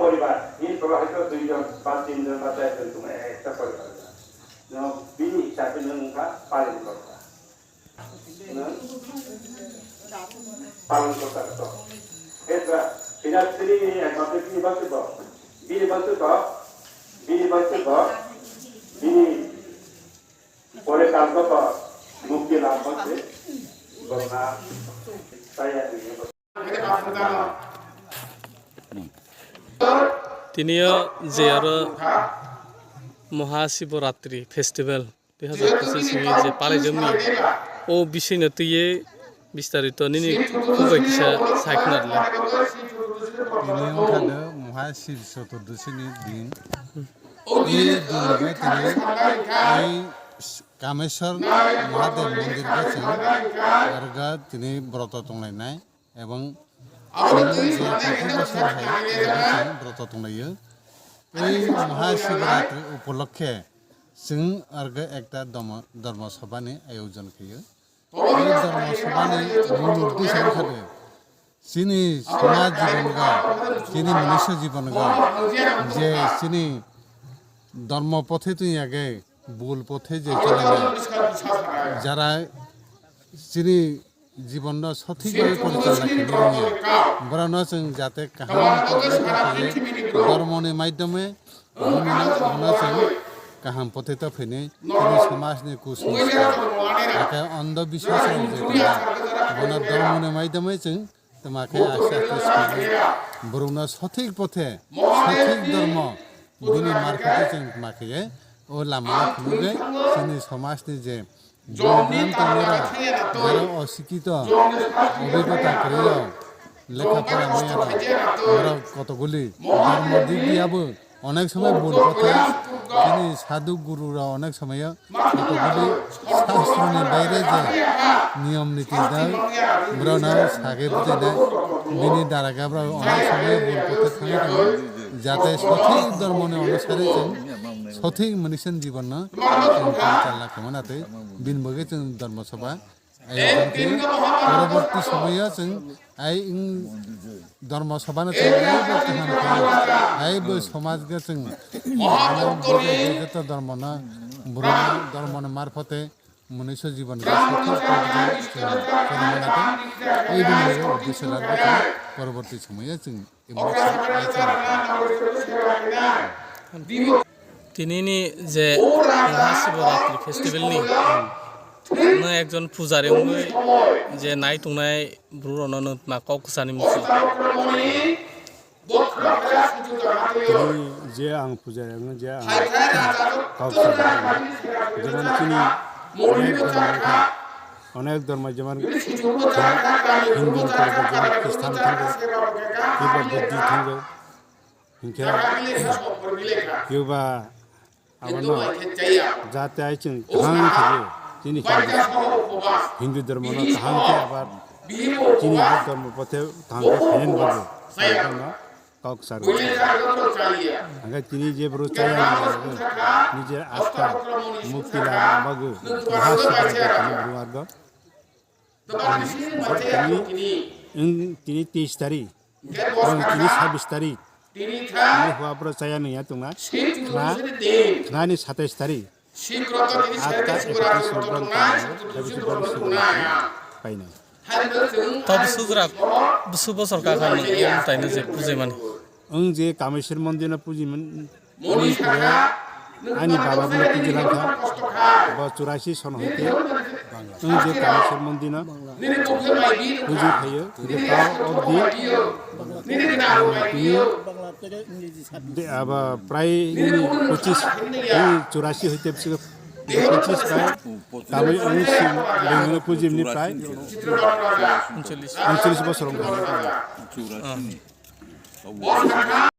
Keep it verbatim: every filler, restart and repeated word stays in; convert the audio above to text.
পরিবার, এই প্রবাহিত দুইজন বা তিনজন বা চারজন, তোমার একটা পরিবার। No, bini hisabe nwng wngkha palin korta. Nwng palin korta to. Eta, pinasiri ekmatro bini bangsi to. Bini bangsi to. Bini bangsi to. Bini pore kalko to. Mukti lam bangsi. Bangna. Saya ini. Tini o je aro Mahashivaratri festival dui hazar pochis ni je palai jani, o bising no twi bistarito nini kubai kisa sai khna rwla. Tini wngkha do Mahashiv Chaturdashi ni din. Tini din bai tini ai Kameswar Mahadev mondir o chwng arga tini broto tonglainai. Ebong chwng je kaki bosor hai, ebong chwng broto tonglaio. Tei Mahashivaratri upolokhe chwng arga ekta domo-, dharma sabha ni ayojon khaio. Tei dharma sabha ni mul uddesho wngkha de, chini samaj jibon ga, chini manusia jibon ga, je chini dharma pothe twi yage, bul pothe je chole, jara chini jibonno sothik bhabe porichalona khaina rwngya, borokno chwng jate kaham dhormoni maidhyame bono, bono chwng kaham pothe ta phainai, chini samajni kusongskar, ake andho biswas rok je tongo, bono dhormoni maidhyame chwng tma khe aste aste swkangwi borokno sothik pothe, sothik dhormo bini marphote chwng tma khe o lama phunugwi chini samajni je Jogni tangmara, borok osikito, obhigota kwrwirok, lekha pora maya rok, borok kotokguli, dharma dik diya bo, onek somoi bul kotha, chini sadhu guru rok onek somoi kotokguli, sastroni baire je niyom niti dal, borok no sage bujai dai, bini dara gabra onek somoi bul kotha thangwi tongo, jate sothik dharma ni onusare chwng sothik manusian jibon no chwng porichalna khaimani tei bini bagwi chwng dharma sabha ayojon khaio. Poroborti somoyo chwng ai wng dharma sabha no chwng aibo kaham khaio, aibo samaj ga chwng joto dharma no, borok dharma ni marphote manusia jibon ga sothik poribo chwng chwng mano tei ai bini uddesho lar chwng poroborti somoyo chwng Tini ni je Mahashivaratri festival ni, no ekjon pujari wngwi je nai tongnai bru rok no, no tma kok kwchani muchung. Tini je ang pujari wngwi je ang kok kwchani, jemon chini onek dhormo wngkha. Onek dhormo jemon Hindu thango, jemon Khristan thango, kiba Buddhi thango, hinkhe kiba abono jate ai chwng kaham khe chini Hindu, Hindu dhormo no kaham khe abar chini bo dhormo pothe kaham khe phainani bagwi. Kok sar. Hingke tini je boro chaya ni je asta mukti la bagwi bahas tini boro argo. Tini, tini teis tarik, tini sabis tarik, tini hua boro chaya ni ya tongna, khna, khna ni satais tarik. Atta ekatris ni borok tangwi, habisi borok sugwi painai. Tobo sujrak bwswk bosor kakha nwng o mwtaino je pujaimani? Wng je Kameswar mondirno pujiman, ani pore ani baba bono puji langkha, bo churasi son hoite wng je Kameswar mondirno puji phaio, je ta obdi, tini De, aba, prai nini pochis, nini churasi hoite bisi pochis prai, tabuk ani si, bengno pujim ni prai, uncholish. Uncholish bosor wngkha. Ah.